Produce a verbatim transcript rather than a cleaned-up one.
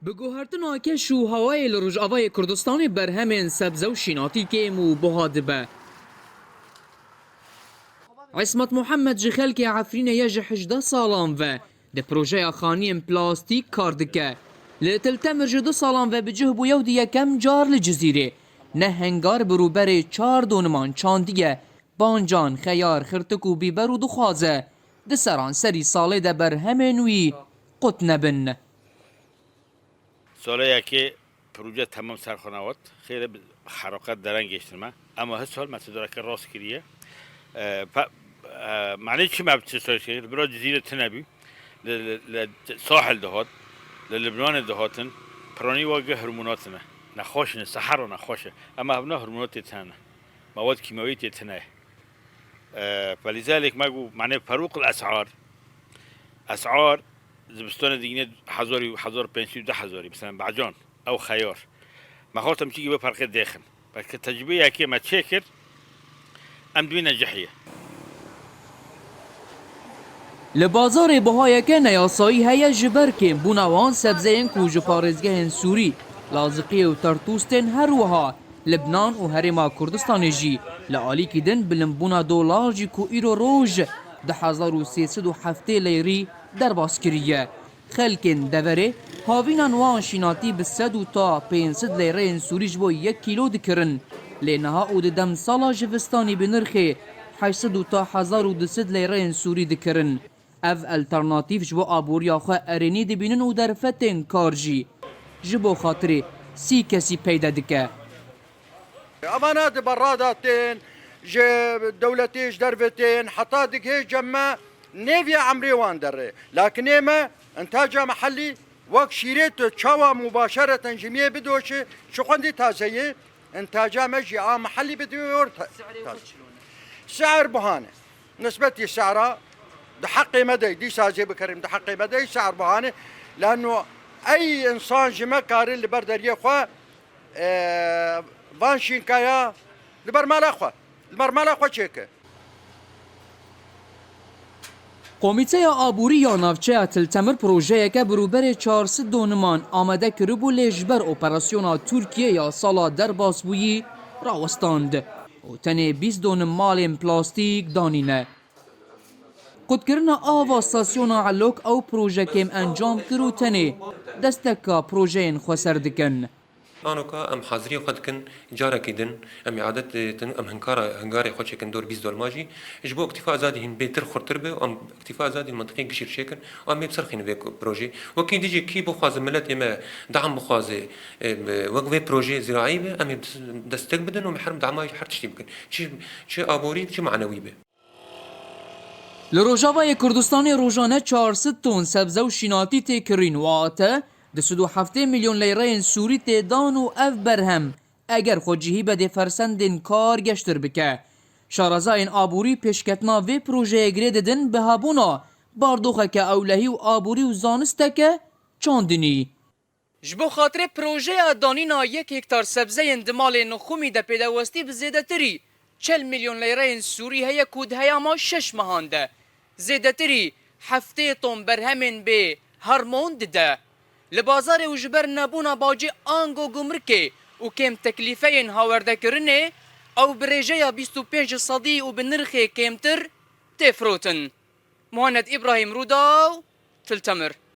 Bi guhertina keş û hewayê li Rojavayê Kurdistanê berhemên sebze û şînatî kêm û buha dibe. Îsmet Muhammed ji xelkê Efrînê ye, ji hejdeh salan ve di projeya xaniyên plastîk kar dike. Li Til Temir ji du salan ve bi cih bûye û di yekem car li Cizîrê ne hengar bi rûberê çar doniman çandiye, bancan, xeyar, xirtik û bîber û dixwaze di seranserî salê de berhemên wî qut nebin. Salê yekê proje temam ser xwe newat. Xêre bi xeroqet deren geştirme. Ama hi sal me tidoreke rast kiriye. E, pe, e, mane çi me bi çi soy kir? Bira Cizîre tine bî. Li, li, li sahil dihat. Li Libnanê dihatin. Piranî wa gi hormonatine. Nexweşine, sehera nexweşe. Ama hevna hormonatê tine. Mewad kîmewî tê tine. E, felîzelek me got, mane ferûq el esar. Esar zivistanê digîne hezarî, hezar pênc sed û du hezarî, mesela becan, ew xeyar. Me xwest em çîkî vê ferqê dêxin. Belke tecrûbeyekê me çêkir, em dibîne cihiyê. Li bazarê bihayeke neyasayî heye ji ber kêmbûna wan sebzeyên ku ji parêzgehên Sûrî, Laziqiyê û Tertûs tên, her wiha Libnan û Herêma Kurdistanê jî li alîkî din bilimbûna dolar jî ku îro roj du hezar û sê sed û heftê leyrî derbas kiriye. Xelkên deverê havînan wan şînatî bi sed û ta pênc sed leyreyên Sûrî ji bo yek kîlo dikirin. Lê niha û di demsala jivistanî bi nirxê heşt sed û ta hezar û du sed leyreyên Sûrî dikirin. Ev alternatîf ji bo aboriya xwe erênî dibînin û derfetên kar jî ji bo xatirê sî kesî peyde dike. Evana di berra de tên, ji dewletê ji derve tên, heta digihê cem me nêviye emrê wan derê. Lakin ê me, intaca mehellî, wek şîrê tu çawa mubaşereten ji miyê bidoşi, çi xwendî tazeyê, intaca me jî a mehellî bidiyor ta-, Si'rê xwe çilone? Si'er buhane. Nisbetî si'ra di heqê me de, dîsa zê bikerim di heqê me de, si'er buhane. Lano ey insan ji me kare li ber deriyê xwe e, van şînkaya li ber mala xwe, li ber mala xwe çêke. Komîteya Aborî ya Navçeya Til Temir projeyeke bi rûberê çar sed doniman amade kiribû, lê ji ber operasyona Tirkiyê ya sala derbasbûyî rawestand û tenê bîst donim malên plastîk danîne. Qutkirina ava stasyona Elok ew proje kêm encam kir û tenê desteka projeyên xweser dikin. Anoka em haziriyê xwe dikin, carekî din em îadet, e, din, em hinkara, hingarê xwe çêkin dor bîst dolma jî. Ji bo Îktîfa Azadî hîn bêtir xurtir be, em Îktîfa Azadî li mintîqê gişî çêkin, em ê bi ser xînin vê projê. Wekî dî jî kî bixwaze miletê me dam bixwaze, e, wek vê projê ziraî be, em ê destek bidin û em her dama jî her tiştî bikin. Çi, çi aborî, çi manewî be. Li Rojavayê Kurdistanê rojane çar sed ton sebze û şînatî tê kirîn, wate du sed û heftê milyon leyreyên Sûrî tê dan û ev berhem, eger xwecihî be, dê fersendên kar geştir bike. Şarezayên aborî pêşketina vê projeyê girê didin bi hebûna bardoxeke ewlehî û aborî û zanisteke çandinî. Ji bo xatirê projeya danîna yek hektar sebzeyên di malê nixumî de pêdewestî bi zêdetirî çel milyon leyreyên Sûrî heye ku di heyama şeş mehan de zêdetirî heftê ton berhemên bê hormon dide. Li bazarê û ji ber nebûna bacê ango gumrikê û kêm teklîfeyên hawerdekirinê ew bi rêjeya bîst û pênc sedî û bi nirxê kêmtir tê firotin. Muhannet Îbrahîm, Rûdaw, Til Temir.